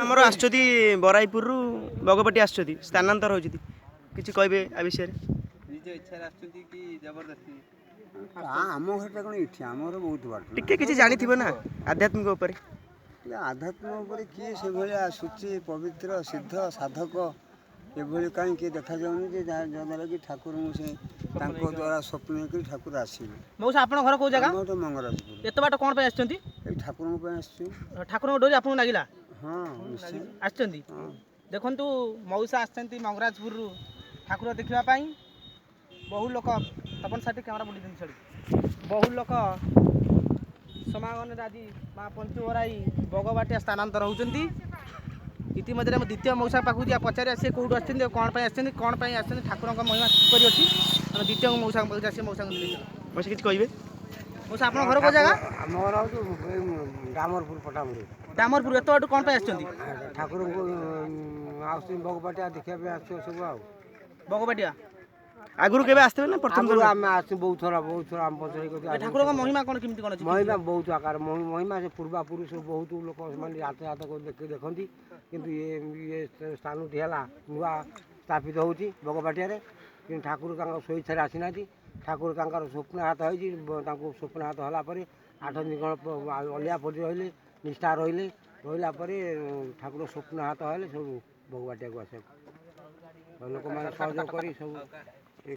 ଆମର ଆସୁଛନ୍ତି ବରାଇପୁରରୁ ବଗପଟି ଆସୁଛନ୍ତି, ସ୍ଥାନାନ୍ତର ହେଉଛନ୍ତି, କିଛି କହିବେ ଆ ବିଷୟରେ? ନିଜ ଇଚ୍ଛାରେ ଆସୁଛନ୍ତି କି ଜବରଦସ୍ତି? ଆମ ଘରଟା କ'ଣ ଏଠି? ଆମର ବହୁତ ବାଟ ନା। ଟିକେ କିଛି ଜାଣିଥିବ ନା ଆଧ୍ୟାତ୍ମିକ ଉପରେ? ଟିକେ ଆଧ୍ୟାତ୍ମ ଉପରେ କିଏ ସେଭଳିଆ ଶୁଚି ପବିତ୍ର ସିଦ୍ଧ ସାଧକ ଏଭଳି କାହିଁ କିଏ ଦେଖାଯାଉନି ଯେ ଯାହା ଯାହାଦ୍ୱାରା କି ଠାକୁରଙ୍କୁ ସେ ତାଙ୍କ ଦ୍ୱାରା ସ୍ୱପ୍ନ କରି ଠାକୁର ଆସିବେ। ମଉସା, ଆପଣଙ୍କ ଘର କୋଉ ଜାଗା? ଆମର ତ ମଙ୍ଗରାଜପୁର। ଏତେ ବାଟ କ'ଣ ପାଇଁ ଆସିଛନ୍ତି? ଏଇ ଠାକୁରଙ୍କ ପାଇଁ ଆସିଛୁ। ଠାକୁରଙ୍କ ଡୋରି ଆପଣଙ୍କୁ ଲାଗିଲା? ହଁ, ନିଶ୍ଚୟ। ଆସିଛନ୍ତି। ହଁ। ଦେଖନ୍ତୁ, ମଉସା ଆସିଛନ୍ତି ମଙ୍ଗରାଜପୁରରୁ ଠାକୁର ଦେଖିବା ପାଇଁ। ବହୁ ଲୋକ, ତପନ ସାଠି କ୍ୟାମେରା ବୁଲି ଦିଅନ୍ତୁ ଛାଡ଼ି। ବହୁ ଲୋକ ସମାଗମରେ ଆଜି ମା ପଞ୍ଚୁବରାଇ ବଗବାଟିଆ ସ୍ଥାନାନ୍ତର ହେଉଛନ୍ତି। ଇତିମଧ୍ୟରେ ଆମ ଦ୍ୱିତୀୟ ମଉସା ପାଖକୁ ଯିବା, ପଚାରିବା ସେ କେଉଁଠୁ ଆସିଛନ୍ତି ଆଉ କ'ଣ ପାଇଁ ଆସିଛନ୍ତି, କ'ଣ ପାଇଁ ଆସିଛନ୍ତି, ଠାକୁରଙ୍କ ମହିମା କିପରି ଅଛି। ଆମେ ଦ୍ୱିତୀୟ ମଉସାଙ୍କ ପାଖକୁ ଯିବା, ସେ ମଉସାଙ୍କୁ ନେଇଯିବା। ମଉସା, କିଛି କହିବେ? ମଉସା, ଆପଣଙ୍କ ଘର କେଉଁ ଜାଗା? ଆମ ଘର ହେଉଛି ଡାମରପୁର, ପଟାମୁଣ୍ଡି। ଡାମରପୁର। ଏତେ ବାଟୁ କ'ଣ ପାଇଁ ଆସିଛନ୍ତି? ଠାକୁରଙ୍କୁ ଆସୁଛନ୍ତି, ବଗପାଟିଆ ଦେଖିବା ପାଇଁ ଆସୁଛୁ ସବୁ ଆଉ। ବଗବାଟିଆ। ଆଗରୁ କେବେ ଆସିଥିବେ ନା ପ୍ରଥମ ଆଗରୁ ଥର? ଆମେ ଆସୁ ବହୁତ ଥର, ବହୁତ ଥର। ଆମ ପଞ୍ଚ ଏ ଠାକୁରଙ୍କ ମହିମା କ'ଣ, କେମିତି କ'ଣ ଅଛି? ମହିମା ବହୁତ ଆକାର ମହିମା। ସେ ପୂର୍ବାପୁରୁଷ ବହୁତ ଲୋକ ସେମାନେ ଯାତାୟାତ କରି ଦେଖନ୍ତି। କିନ୍ତୁ ଇଏ ସ୍ଥାନଟି ହେଲା ନୂଆ ସ୍ଥାପିତ ହେଉଛି ବଗପାଟିଆରେ। କିନ୍ତୁ ଠାକୁର ତାଙ୍କ ସ୍ୱଇଚ୍ଛାରେ ଆସିନାହାନ୍ତି। ଠାକୁର ତାଙ୍କର ସ୍ୱପ୍ନ ହାତ ହେଇଛି। ତାଙ୍କୁ ସ୍ୱପ୍ନ ହାତ ହେଲା ପରେ 8 ଦିନ କ'ଣ ଅଲିଆ ପଡ଼ି ରହିଲେ, ନିଷ୍ଠା ରହିଲେ। ରହିଲା ପରେ ଠାକୁର ସ୍ୱପ୍ନ ହାତ ହେଲେ ସବୁ ବଗବାଟିଆକୁ ଆସିବାକୁ ଲୋକମାନେ ସହଯୋଗ କରି ସବୁ।